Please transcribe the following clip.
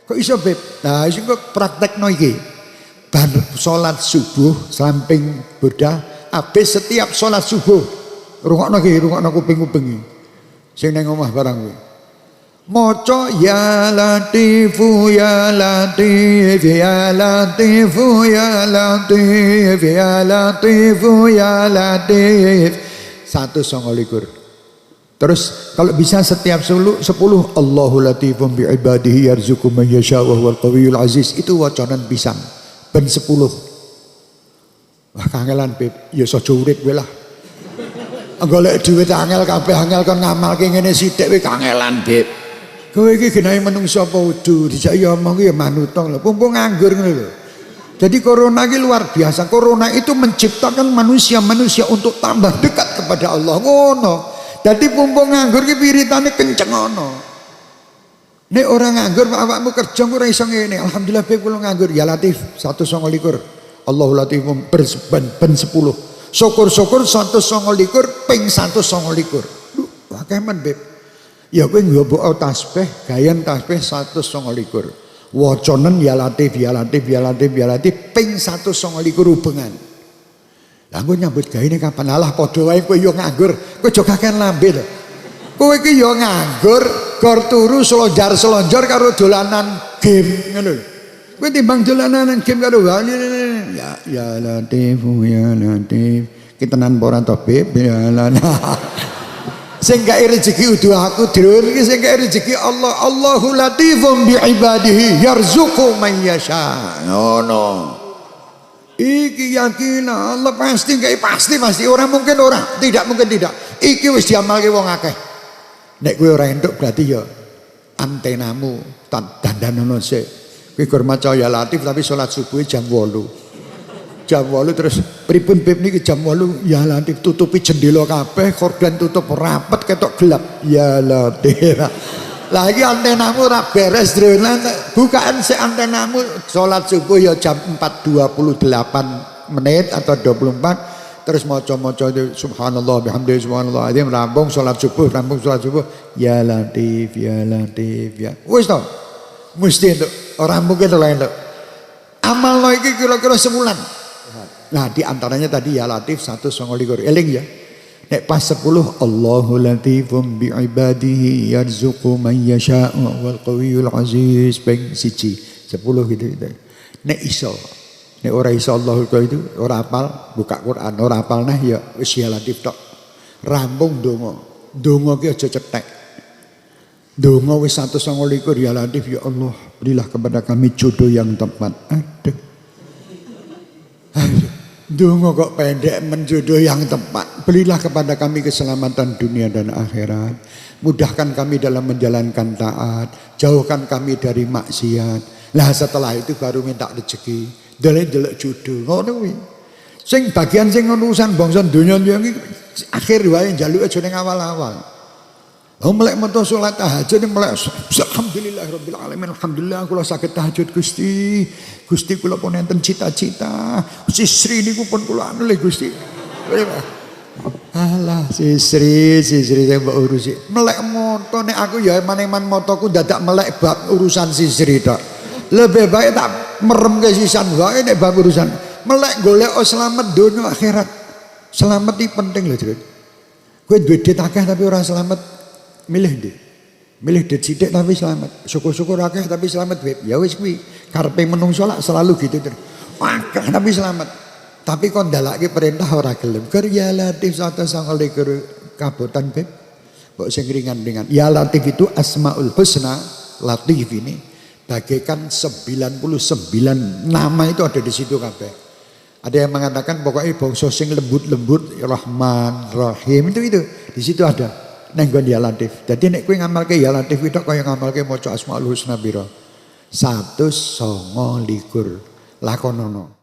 Kok iso, Beb? Nah, iso kok praktekno iki. Bar salat subuh samping bedah habis, setiap salat subuh rungokno iki, rungokno kuping-kuping iki. Sing nang omah barang kuwi. Maca ya latifu ya latif ya latifu ya latif ya latifu ya latif 129. Terus kalau bisa setiap 10, 10 Allahu latifun bi ibadihi yarzuqu man yasha wa huwal qawiyul aziz, itu wacanan pisan ben 10. Wah, kangelan, Beb, ya aja urip kowe lah. Golek dhuwit angel, kabeh angel, kon ngamalke ngene sithik kuwi kangelan, Beb. Kowe iki genahe menungso apa udu? Dijak ya omong ya manut lho. Mumpung nganggur ngono lho. Jadi corona ini luar biasa. Corona itu menciptakan manusia-manusia untuk tambah dekat kepada Allah. Ngono. Jadi mumpung nganggur ki wiritane kenceng ngono. Nek ora nganggur, awakmu kerja ora iso ngene. Alhamdulillah, Beb, kula nganggur. Ya Latif 129. Allahu latifum ben, ben 10. Syukur-syukur 129 ping 129. Duh, akeh men, Beb. Ya kowe nggawa tasbih, gayan tasbih 129. Wacanen ya Latif ya Latif ya Latif ya Latif ping 129 ubengan. Lah, engko nyambut gawe kapan? Alah, padha wae, kowe yo nganggur. Kowe aja kakean lambe to. Kowe iki yo nganggur, gor turu selonjar-selonjor karo dolanan game ngono lho. Kowe timbang dolanan game karo ya ya Latif ya Latif. Ki tenan apa ora to, Beb? Ya lah. Sing gawe rezeki udu aku, drun, iki sing gawe rezeki Allah. Allahu latifum bi ibadihi yarzuqu man yasha. Ngono. Iki yakin Allah pasti gawe, pasti pasti, ora mungkin ora, tidak mungkin tidak. Iki wis diamalke wong akeh. Nek kowe ora entuk berarti ya antenamu dandanono sik. Kowe gur maca ya Latif tapi salat subuh jam 8. Jam 8 terus pripun, Beb, niki jam 8 ya Latif, tutupi jendela kabeh, korden tutup rapet, ketok gelap. Ya Latif. Lagi antenamu ora beres, Dron. Bukaan sik antenamu, salat subuh ya jam 4.28 menit atau 24, terus maca-maca itu subhanallah bihamdi subhanallah azim, rampung salat subuh, rampung salat subuh ya Latif ya Latif ya wis to, mesti entuk, ora mungkin ora entuk. Amal iki kira-kira sebulan. Nah, di antaranya tadi ya Latif 129, eling ya. Nek pas 10, Allahu latifum bi ibadihi yarzuqu man yasha'u wal qawiyul aziz ping 1 10 gitu, gitu. Nek iso. Nek ora iso Allahu itu ora apal, buka Quran, ora apal, nah ya wis ya Latif tok. Rampung donga. Donga ki aja cetek. Donga wis 129 ya Latif, ya Allah, berilah kepada kami jodoh yang tepat. Aduh. Aduh. Donga kok pendek men jodoh yang tepat. Berilah kepada kami keselamatan dunia dan akhirat. Mudahkan kami dalam menjalankan taat. Jauhkan kami dari maksiat. Lah, setelah itu baru minta rezeki. Delek-delek jodoh. Ngono kuwi. Sing bagian sing urusan bangsa donya iki akhir wae njaluke, aja ning awal-awal. Oh, melek moto salat tahajud, melek alhamdulillah rabbil alamin, alhamdulillah kula saged tahajud, Gusti. Gusti, kula pun enten cita-cita. Si Sri niku pun kula anu le, Gusti. Alah, si Sri, si Sri sing mbok urusi. Melek moto, nek aku ya eman-eman motoku dadak melek bab urusan si Sri tok. Lebih baik tak merem ke sisan wae nek bab urusan. Melek golek oh selamat dunia akhirat. Selamat iki penting lho, Jrut. Kowe duwe duit akeh tapi ora selamat, milih ndi? Milih duit sithik tapi selamat. Syukur-syukur akeh tapi selamat, Beb. Ya wis kuwi. Karepe menungso lak selalu gitu terus. Akeh tapi selamat. Tapi kon ndalake perintah ora gelem. Ger ya Latif 129 kabotan, Beb. Mbok sing ringan-ringan. Ya Latif itu Asmaul Husna, Latif ini bagaikan 99 nama itu ada di situ kabeh. Ada yang mengatakan pokoknya bangsa sing lembut-lembut, Rahman, Rahim itu di situ ada. Neng nggon ya Latif. Jadi nek kowe ngamalke ya Latif itu kaya ngamalke maca Asmaul Husna pira? 129. Lakonono.